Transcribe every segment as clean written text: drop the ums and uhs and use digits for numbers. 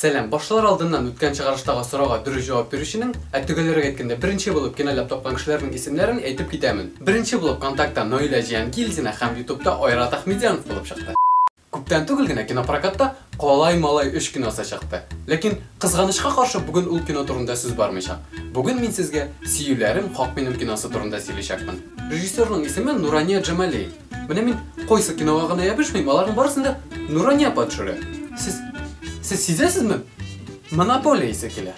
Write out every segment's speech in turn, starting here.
Сәлам, башлар алдыннан үткән чыгарыштагы сорауга дөрес җавап бирүченең, ә төгәлрәк әйткәндә, беренче булып киноляп тапкан кешеләрнең исемнәрен әйтеп китәмен. Беренче булып Контактта Наилә Җиһангилдина һәм Ютубта Айрат Ахмедьянов булып чыкты. Күптән түгел генә кинопрокатта Калай малай өч киносы чыкты. Ләкин, кызганычка каршы, бүген ул кино турында сүз бармыйчак. Бүген мин сезгә Сөюләрем хак минем киносы турында сөйләячәкмен. Режиссерның исеме Нурания Джамали. Менә мин кайсы кинога гына ябышмыйм, аларның барысын да Нурания апа төшерә. Сез сез сизәсезме? Монополия исе килә.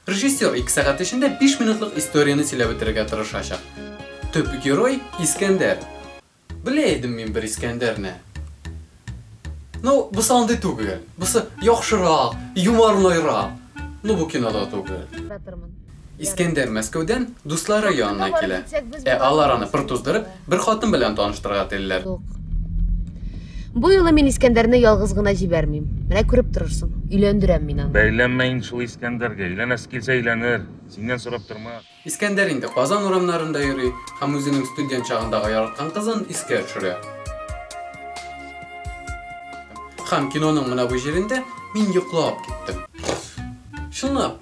Режиссер 2 сәгать эчендә 5 минутлык историяне сөйләп бетерергә тырышачак. Төп герой Искәндәр. Белә идем мин бер Искәндәрне. Ну, бусы андый түгел. Бусы яхшырак, юморныйрак. Ну, бу кинода түгел. Искәндәр Мәскәүдән дуслары янына килә. Ә алар аны пыр туздырып, бер хатын белән таныштырырга телиләр. Бу юлы мин Искәндәрне ялгыз гына җибәрмим. Менә күреп торырсың, өйләндерәм мин аны. Бәйләнмә инде шул Искәндәргә. Өйләнәсе килсә өйләнер. Синнән сорап тормас. Искәндәр инде Казан урамнарында йөри һәм үзенең студент чагындагы яраткан кызын искә төшерә. Һәм киноның менә бу җирендә мин йоклап киттем. Чынлап,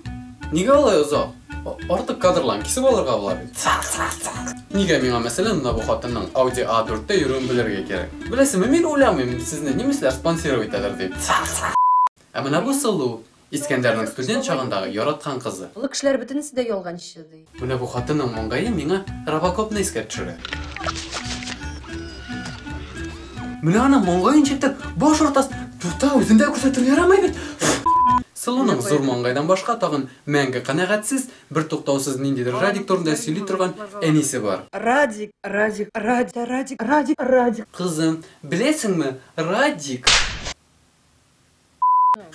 нигә алай озак? Артык кадрларын кисеп алырга була бит. Нигә миңа, мәсәлән, менә бу хатынның Audi A4-тә йөрүен белергә кирәк? Беләсеңме, мин уйламыйм, сезне немецлар спонсировать итәдер дип. Ә менә бу сылу, Искәндәрнең студент чагындагы яраткан кызы. Олы кешеләр бөтенесе дә ялганчы, ди. Менә бу хатынның маңгае миңа Робокопны искә төшерә. Менә аның маңгае ничектер баш уртасы. Тукта, үзендә күрсәтергә ярамый бит. Сылуның зур маңгайдан башка тагын мәңге канәгатьсез, бер туктаусыз ниндидер Радик турында сөйли торган әнисе бар. Радик, Радик, Радик, Радик, Радик, Радик. Кызым, беләсеңме, Радик.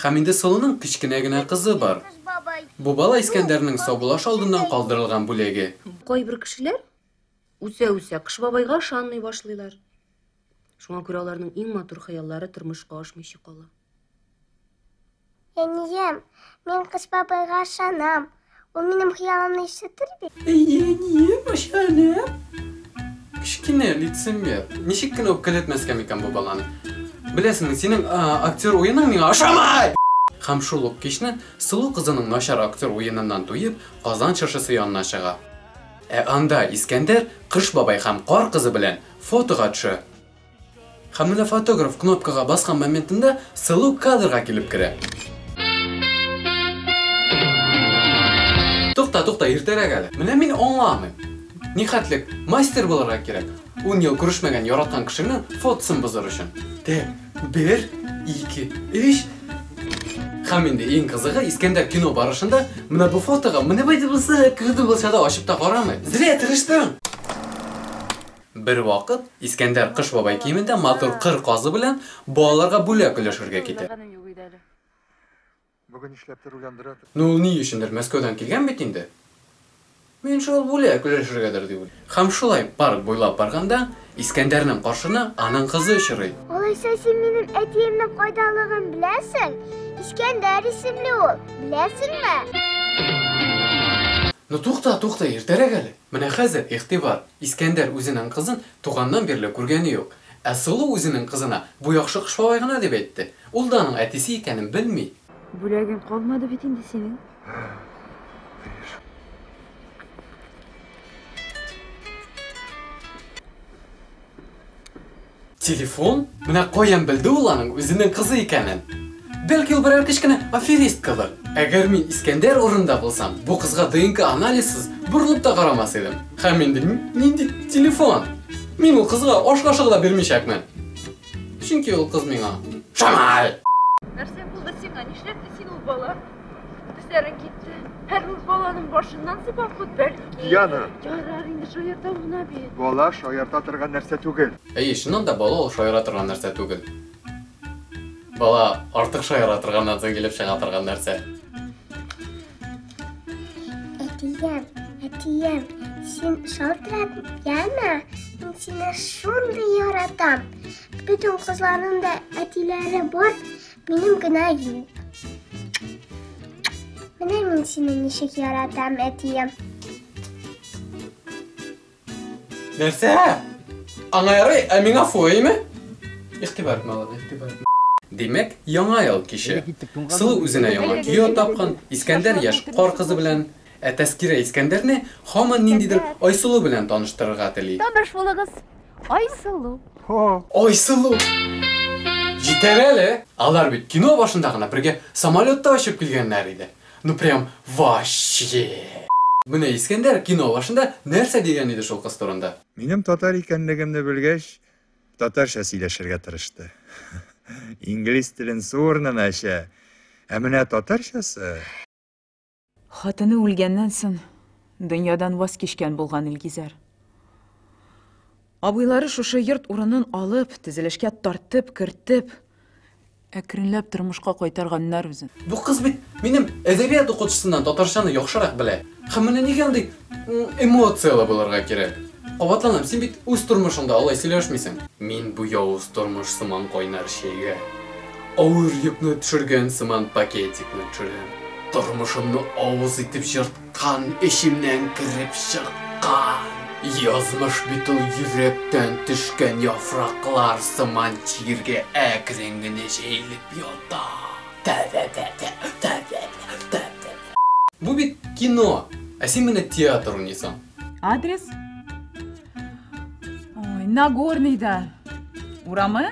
Һәм инде Сылуның кечкенә генә кызы бар. Бу бала Искәндәрнең саубуллашу алдыннан калдырылган бүләге. Кайбер кешеләр үсә-үсә Кыш бабайга ышанмый башлыйлар. Шуңа күрә аларның иң матур хыяллары тормышка ашмыйча кала. Әнием, мин Кыш бабайга ышанам. Ул минем хыялымны ишетер бит. Әйе, әнием, ышанам. Кечкенә лицемер. Ничек кенә үпкәләтмәскә микән бу баланы? Беләсеңме, синең актер уеның миңа ошамый! Һәм шул ук кичне Сылу кызының начар актер уеныннан туеп, Казан чыршысы янына чыга. Ә анда Искәндәр Кыш бабай һәм Кар кызы белән фотога төшә. Һәм менә фотограф кнопкага баскан моментында Сылу кадрга килеп керә. Тукта, тукта, иртәрәк әле. Менә мин аңламыйм. Нихәтлек мастер булырга кирәк. 10 ел күрешмәгән яраткан кешеңнең фотосын бозыр өчен. Тә, 1, 2, 3. Һәм инде иң кызыгы, Искәндәр кино барышында менә бу фотога менә бу булса, кызы булса да ачып та карамый. Зря тырыштың. Бер вакыт Искәндәр Кыш бабай киемендә матур кыр казы белән балаларга бүләк өләшергә китә. Бүген нишләптер уйландыра. Ну, ул ни өчендер Мәскәүдән килгән бит инде. Мин шул бүләк өләшергәдер дип уйлыйм. Һәм шулай парк буйлап барганда Искәндәрнең каршына аның кызы очрый. Алайса син минем әтиемнең кайдалыгын беләсең? Искәндәр исемле ул, беләсеңме? Ну тукта, тукта, иртәрәк әле. Менә хәзер игътибар, Искәндәр үзенең кызын туганнан бирле күргәне юк. Ә Сылу үзенең кызына бу яхшы Кыш бабай гына дип әйтте. Ул да аның әтисе икәнен белми. Бүләгең калмады бит инде синең. Телефон? Менә каян белде ул аның үзенең кызы икәнен? Бәлки ул берәр кечкенә аферисткадыр. Әгәр мин Искәндәр урынында булсам, бу кызга ДНК анализсыз борылып та карамас идем. Һәм инде нинди телефон? Мин ул кызга аш кашыгы да бирмичәкмен. Чөнки ул кыз миңа Шамай! Нәрсә булды сиңа? Нишләтте син ул бала? Төсләрең китте. Һәр ул баланың башыннан сыйпап кут, бәлки. Диана! Ярар инде, шаяртам гына бит. Бала шаярта торган нәрсә түгел. Әйе, чыннан да бала ул шаяра торган нәрсә түгел. Бала артык шаяра торганнан соң килеп чыга торган нәрсә. Әтием, әтием, син шалтырат, яме? Мин сине шундый яратам. Бөтен кызларның да әтиләре бар, минем генә юк. Менә мин сине ничек яратам, әтием. Нәрсә? Аңа ярый, ә миңа фу, әйеме? Игътибар итмә аларга, игътибар итмә. Димәк, Яңа ел киче. Сылу үзенә яңа кияү тапкан, Искәндәр яшь кар кызы белән. Ә Тәскирә Искәндәрне һаман ниндидер Айсылу белән таныштырырга тели. Таныш булыгыз. Айсылу. Айсылу! Җитәр әле! Алар бит кино башында гына бергә самолетта очып килгәннәр иде. Ну прям вообще! Менә Искәндәр кино башында нәрсә дигән иде шул кыз турында? Минем татар икәнлегемне белгәч, татарча сөйләшергә тырышты. Инглиз телен су урынына эчә. Ә менә татарчасы... Хатыны үлгәннән соң дөньядан ваз кичкән булган Илгизәр. Абыйлары шушы йорт урынын алып, төзелешкә тартып кертеп, әкренләп тормышка кайтарганнар үзен. Бу кыз бит минем әдәбият укытучысыннан татарчаны яхшырак белә. Һәм менә нигә андый эмоцияле булырга кирәк? Кабатланам, син бит үз тормышыңда алай сөйләшмисең. Мин бу явыз тормыш сыман кайнар чәйгә авыр йөкне төшергән сыман пакетикны төшерәм. Тормышымны авыз итеп җырткан, эчемнән кереп чыккан. Язмыш бит ул йөрәктән төшкән яфраклар сыман җиргә әкрен генә җәелеп ята. Та-та-та-та, та-та-та-та. Бу бит кино, ә син менә театр уйныйсың. Адрес? Ой, Нагорныйда. Урамы?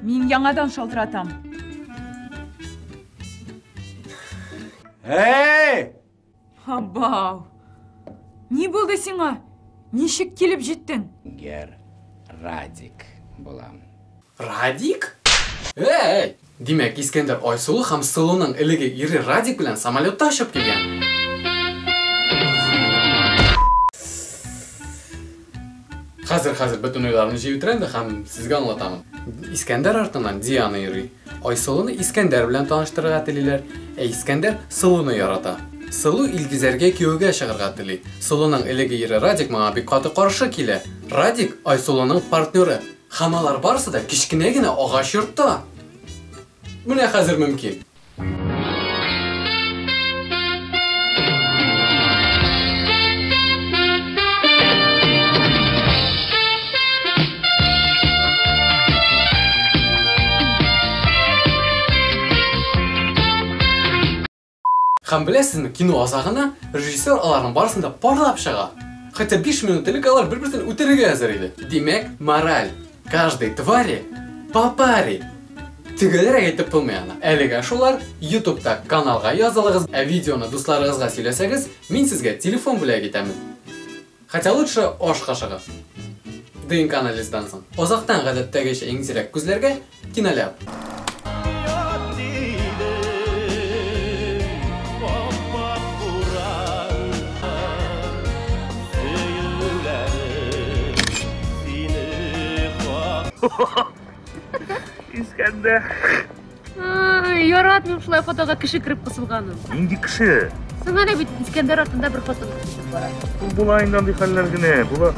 Мин яңадан шалтыратам. Эй! Абау! Ни булды сиңа? Ничек килеп җиттең? Гер Радик булам. Радик? Эй! Димәк, Искәндәр Айсылу һәм Сылуның элеге ире Радик белән самолетта очып килгән. Хәзер, хәзер бөтен уйларымны җыеп бетерәм дә һәм сезгә аңлатамын. Искәндәр артыннан Диана йөри. Айсылуны Искәндәр белән таныштырырга телиләр, ә Искәндәр Сылуны ярата. Сылу Илгизәргә кияүгә чыгарга тели. Сылуның элеге ире Радик моңа бик каты каршы килә. Радик Айсылуның партнеры. Һәм алар барысы да кечкенә генә агач йортта. Менә хәзер мөмкин. Һәм беләсезме, кино азагына режиссер аларның барысын да парлап чыга. Хотя 5 минут элек алар бер-берсен үтерергә әзер иде. Димәк, мораль. Каждой твари по паре. Төгәлрәк әйтеп булмый аны. Әлегә шулар. YouTube'та каналга язылыгыз, ә видеоны дусларыгызга сөйләсәгез, мин сезгә телефон бүләк итәмен. Хотя лучше аш кашыгы. ДНК анализдан соң. Азактан гадәттәгечә иң зирәк күзләргә киноляп. Искәндәр. Ай, яратмыйм шулай фотога кеше кереп кысылганын. Нинди кеше? Соң әнә бит Искәндәр артында бер хатын китеп бара. Ул була инде андый хәлләр генә. Була.